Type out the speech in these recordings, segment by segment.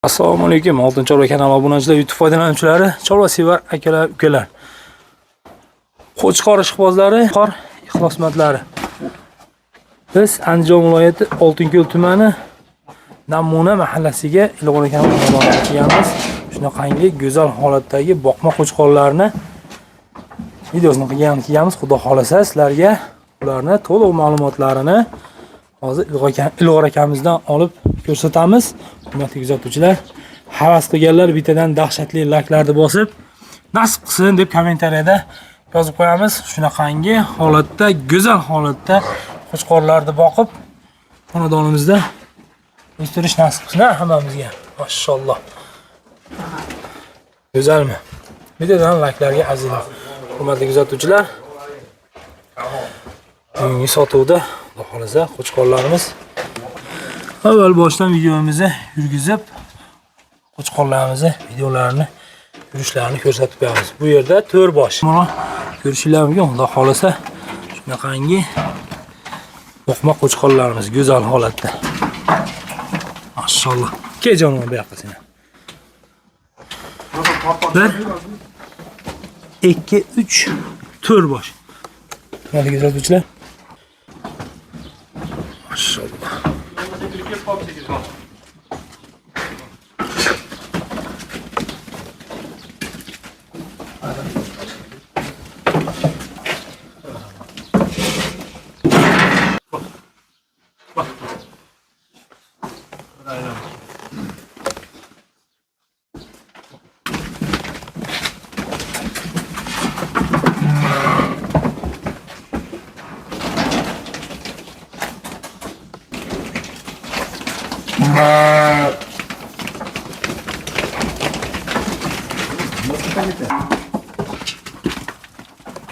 Assalomu alaykum Oltin Chorva kanali obunachilari, YouTube foydalanuvchilari, chorva sevar akalar, ukalar. Qo'chqor ishqibozlari, qor ixlosmandlari. Biz Andijon viloyati Oltinko'l tumani Namuna mahallasiga Ilg'or akamiz xonadoniga kelganmiz. Shunaqangi go'zal holatdagi boqma qo'chqorlarni videosini qilgan kelganmiz. Xudo xolasa sizlarga ularni to'liq ma'lumotlarini hozir Ilg'or akamizdan olib ko'rsatamiz. Hurmatli kuzatuvchilar, havas qilganlar bittadan dahshatli layklarni bosib, nasib qilsin deb kommentariyada yozib qo'yamiz. Shunaqangi holatda, go'zal holatda qo'chqorlarni boqib, xonadonimizda o'stirish nasib qilsin ha, hammamizga. Mashalloh. Go'zalmi? Bittadan layklarga azizlar. Hurmatli kuzatuvchilar, bugungi sotuvda Xudo xolasa qo'chqorlarimiz avval boshdan videomizni yurgizib, qo'chqorlarimizni videolarini yurishlarini ko'rsatib qo'yamiz. Bu yerda 4 bosh. Mana ko'rishinglar mumkin, Xudo xolasa shunaqangi boqma qo'chqorlarimiz go'zal holatda. Mashalloh. Kel jonivor bu yoqqa seni. 1 2 3 4 bosh. Hurmatli kuzatuvchilar. Mashalloh.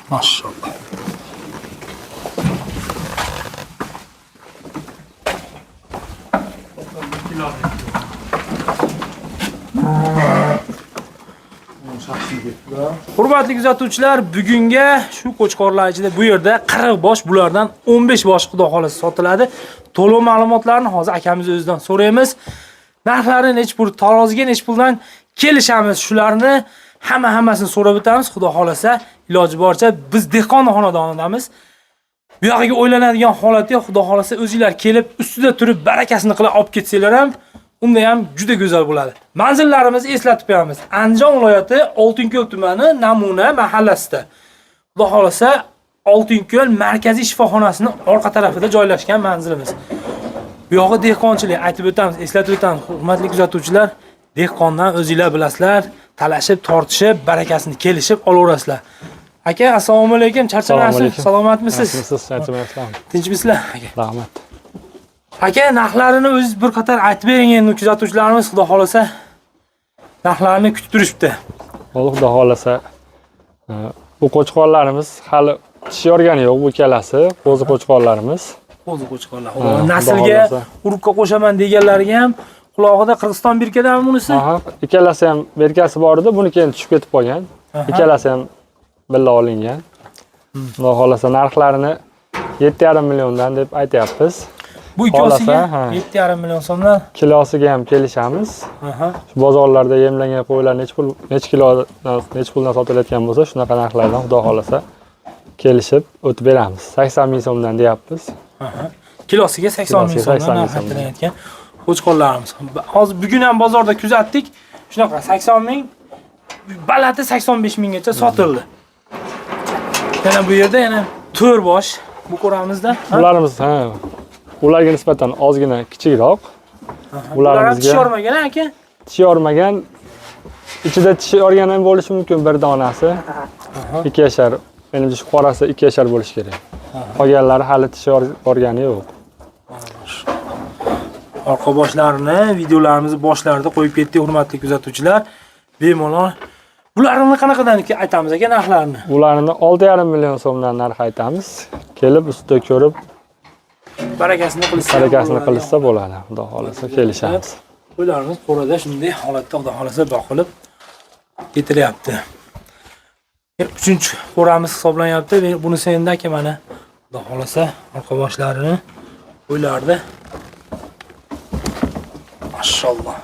Mashalloh. Hurmatli kuzatuvchilar, bugunga shu qo'chqorlar ichida bu yerda 40 bosh, bulardan 15 bosh xudo xolasa sotiladi. To'liq ma'lumotlarni hozir akamiz o'zidan so'raymiz. Narxlari nech pul, taroziga nech puldan kelishamiz, shularni hammasini so'rab o'tamiz. Xudo xolasa iloji boricha biz dehqon xonadonidamiz. Bu yog'iga o'ylanadigan holat yo'q. Xudo xolasa o'zinglar kelib ustida turib barakasini qilib olib ketsanglar ham unda ham juda go'zal bo'ladi. Manzillarimizni eslatib qo'yamiz. Andijon viloyati Oltinko'l tumani Namuna mahallasida. Xudo xolasa Oltinko'l markaziy shifoxonasining orqa tarafida joylashgan manzilimiz. Bu yog'i dehqonchilik, aytib o'tamiz, eslatib o'tamiz. Hurmatli kuzatuvchilar, dehqondan o'zinglar bilasizlar, talashib, tortishib, barakasini kelishib olaverasizlar. Aka, assalomu alaykum, charchamayapsiz, Assalomu alaykum. Salomatmisiz? Yaxshimisiz? Charchamayapsizmi? Tinchmisizlar? Aka. Rahmat. Aka, narxlarini o'zingiz bir qator aytib bering endi kuzatuvchilarimiz xudo xolasa narxlarini kutib turishibdi. Xudo xolasa, bu qo'chqorlarimiz hali tish yorgani yo'q, bu ikkalasi qo'zi qo'chqorlarimiz. Qo'zi qo'chqorlar. Ha, xudo Naslga xohlasa. Urug'ga qo'shaman deganlarga ham qulog'ida Qirg'iziston birkadami bunisi? Aha, ikkalasi ham berkasi bor edi, buniki endi tushib ketib qolgan. Ikkalasi ham birga olingan. Xudo xolasa narxlarini 7,5 milliondan deb aytyapmiz. Bu ikkovsiga Xohlasa, ha. 7,5 million so'mdan. Kilosiga ham kelishamiz. Shu bozorlarda yemlangan qo'ylar nech pul, nech kilo, nech puldan sotilayotgan bo'lsa, shunaqa narxlardan xudo xolasa kelishib o'tib beramiz. 80 ming so'mdan deyapmiz. Kilosiga 80 ming Kilosiga so'mdan 80 ming narx so'mdan. aytilayotgan qo'chqorlarimiz. Hozir bugun ham bozorda kuzatdik. Shunaqa 80 ming, balati 85 minggacha sotildi. Yana bu yerda yana 4 bosh bu ko'ramizda. Ha? Ularimiz ha, ularga nisbatan ozgina kichikroq. Ular ham tish Ularimizga yormagan aka. tish yormagan, ichida tish yorgan ham bo'lishi mumkin bir donasi. 2 yashar, menimcha shu qorasi 2 yashar bo'lishi kerak. Qolganlari hali tish yorgani yo'q. Orqa boshlarini videolarimizni boshlarida qo'yib ketdik, hurmatli kuzatuvchilar. Bemalol bularni qanaqadan aytamiz aka narxlarini? Ularni 6,5 million so'mdan narx aytamiz. Kelib ustida ko'rib Barakasini qilsa, barakasini qilsa bo'ladi. Xudo xolasa kelishamiz. Qo'ylarimiz qo'rada shunday holatda xudo xolasa boqilib ketilyapti. Uchinchi qo'ramiz hisoblanyapti. Bunisi endi aka mana xudo xolasa orqa boshlarini qo'ylardi. Mashalloh.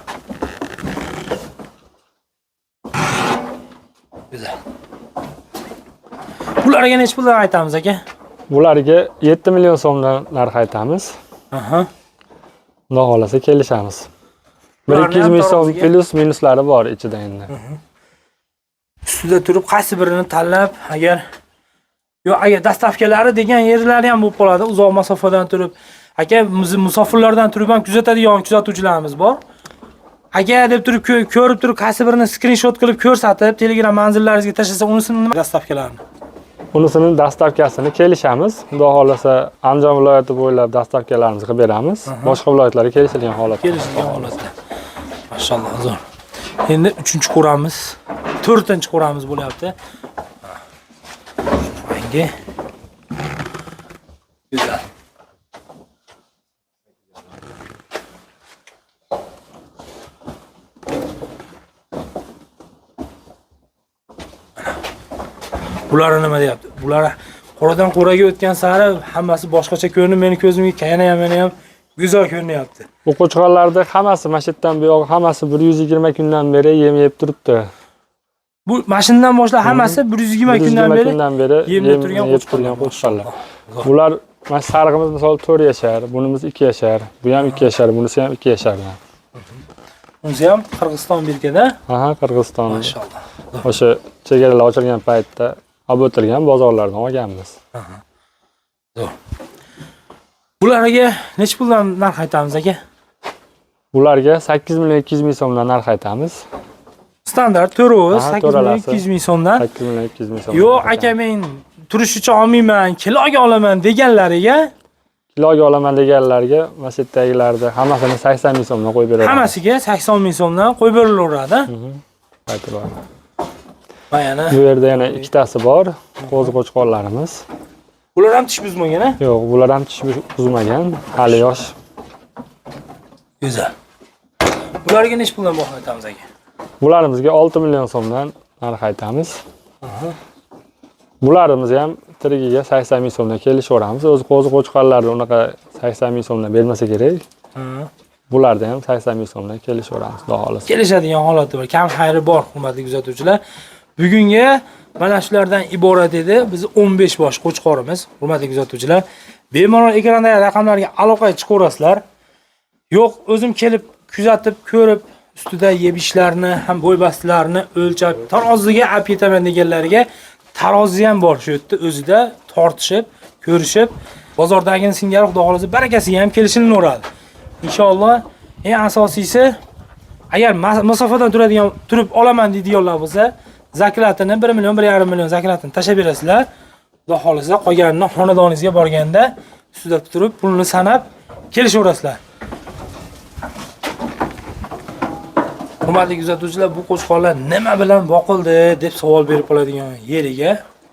Go'zal. Bularga nechi puldan aytamiz aka? Bularga 7 million so'mdan narx aytamiz. Aha. Xudo xohlasa kelishamiz. Bularni 1-200 ham ming so'm taroziga- plyus minuslari bor ichida endi. Ustida turib qaysi birini tanlab, agar yo agar dastavkalari degan yerlari ham bo'lib qoladi, uzoq masofadan turib. Aka, bizni musofirlardan turib ham kuzatadigan kuzatuvchilarimiz bor. Aka deb turib ko'rib turib qaysi birini skrinshot qilib ko'rsatib, Telegram manzillaringizga tashlasa, unisini nima dastavkalarini? Unisini dastavkasini kelishamiz. Xudo xohlasa Andijon viloyati bo'ylab dastavkalarimizni qilib beramiz. Boshqa viloyatlarga kelishilgan holatda. Kelishilgan holatda. Mashalloh, zo'r. Endi 3-qo'ramiz, 4-qo'ramiz bo'lyapti. Rangi. Go'zal. Bular nima deyapti? Bular qo'radan qo'raga o'tgan sari hammasi boshqacha ko'rinib, meni ko'zimga yana ham yana ham go'zal ko'rinyapti. Bu qo'chqorlarda hammasi mana shu yerdan buyog'i hammasi 120 kundan beri yem yeb turibdi. Bu mashindan boshlab hammasi 120 kundan beri kundan beri yemda yem turgan yeb turgan qo'chqorlar. qo'chqorlar. Bular mana sarig'imiz misol 4 yashar, bunimiz 2 yashar, bu ham 2 yashar, bunisi ham 2 yashar. Unisi ham Qirg'iziston belkada. Aha, Qirg'iziston. Mashalloh. O'sha chegaralar ochilgan paytda olib o'tilgan bozorlardan olganmiz. Bularga necha puldan narx aytamiz aka? Bularga 8 million 200 ming so'mdan narx aytamiz. Standart to'rovi Aha, 8 million to'ralasi. 200 ming so'mdan. 8 million 200 ming so'm. Yo'q aka, men turishicha olmayman, kiloga olaman deganlariga Kiloga olaman deganlarga mana shu yerdagilarni hammasini 80 ming so'mdan qo'yib beramiz. Hammasiga 80 ming so'mdan qo'yib berilaveradi. Payti bor. Va yana Bu yerda yana ikkitasi bor, qo'zi qo'chqorlarimiz. Ular ham tish buzmagan, a? Yo'q, bular ham tish buzmagan, hali yosh. Go'zal. Bularga necha puldan baho aytamiz aka? Bularimizga 6 million so'mdan narx aytamiz. Bularimiz ham tirigiga 80 ming so'mdan kelishaveramiz. O'zi qo'zi qo'chqorlarni unaqa 80 ming so'mdan bermasa kerak. Bularda ham 80 ming so'mdan kelishaveramiz, xudo xohlasa. Kelishadigan holati bor. Kam xayri bor, hurmatli kuzatuvchilar. Bugungi mana shulardan iborat edi. Biz 15 bosh qo'chqorimiz, hurmatli kuzatuvchilar. Bemalol ekrandagi raqamlarga aloqaga chiqaverasizlar. Yo'q, o'zim kelib kuzatib, ko'rib, ustida yeb ishlarni ham bo'y-bastlarini o'lchab, taroziga olib ketaman deganlarga tarozi ham bor shu yerda o'zida tortishib, ko'rishib, bozordagini singari xudo xohlasa barakasiga ham kelishilaveradi. Inshaalloh, eng asosiysi agar masofadan turadigan turib olaman deydiganlar bo'lsa, zaklatini 1 million, 1,5 million zaklatini tashlab berasizlar. Xudo xohlasa qolganini xonadoningizga borganda ustida turib pulni sanab kelishaverasizlar. Hurmatli kuzatuvchilar, bu qo'chqorlar nima bilan boqildi deb savol berib qoladigan yeriga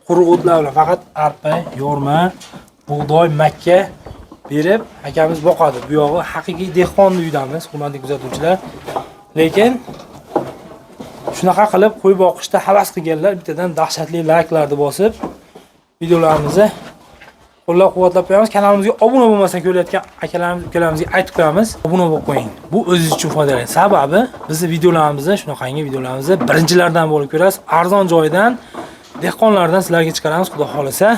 quruq o'tlar bilan faqat arpa, yorma, bug'doy, makka berib akamiz boqadi. Bu yog'i haqiqiy dehqonni uydamiz, hurmatli kuzatuvchilar. Lekin shunaqa qilib qo'y boqishda havas qilganlar bittadan dahshatli layklarni bosib videolarimizni qo'llab-quvvatlab qo'yamiz. Kanalimizga obuna bo'lmasdan ko'rayotgan akalarimiz, ukalarimizga aytib qo'yamiz, obuna bo'lib qo'ying. Bu o'zingiz uchun foydali. Sababi bizni videolarimizni, shunaqangi videolarimizni birinchilardan bo'lib ko'rasiz. Arzon joydan, dehqonlardan sizlarga chiqaramiz, xudo xolasa.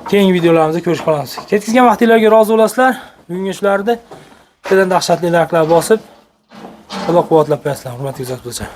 Keyingi videolarimizda ko'rishib qolamiz. Ketkizgan vaqtinglarga rozi bo'lasizlar. Bugungi shularni bittadan dahshatli layklar bosib qo'llab-quvvatlab qo'yasizlar, hurmatli kuzatuvchilar.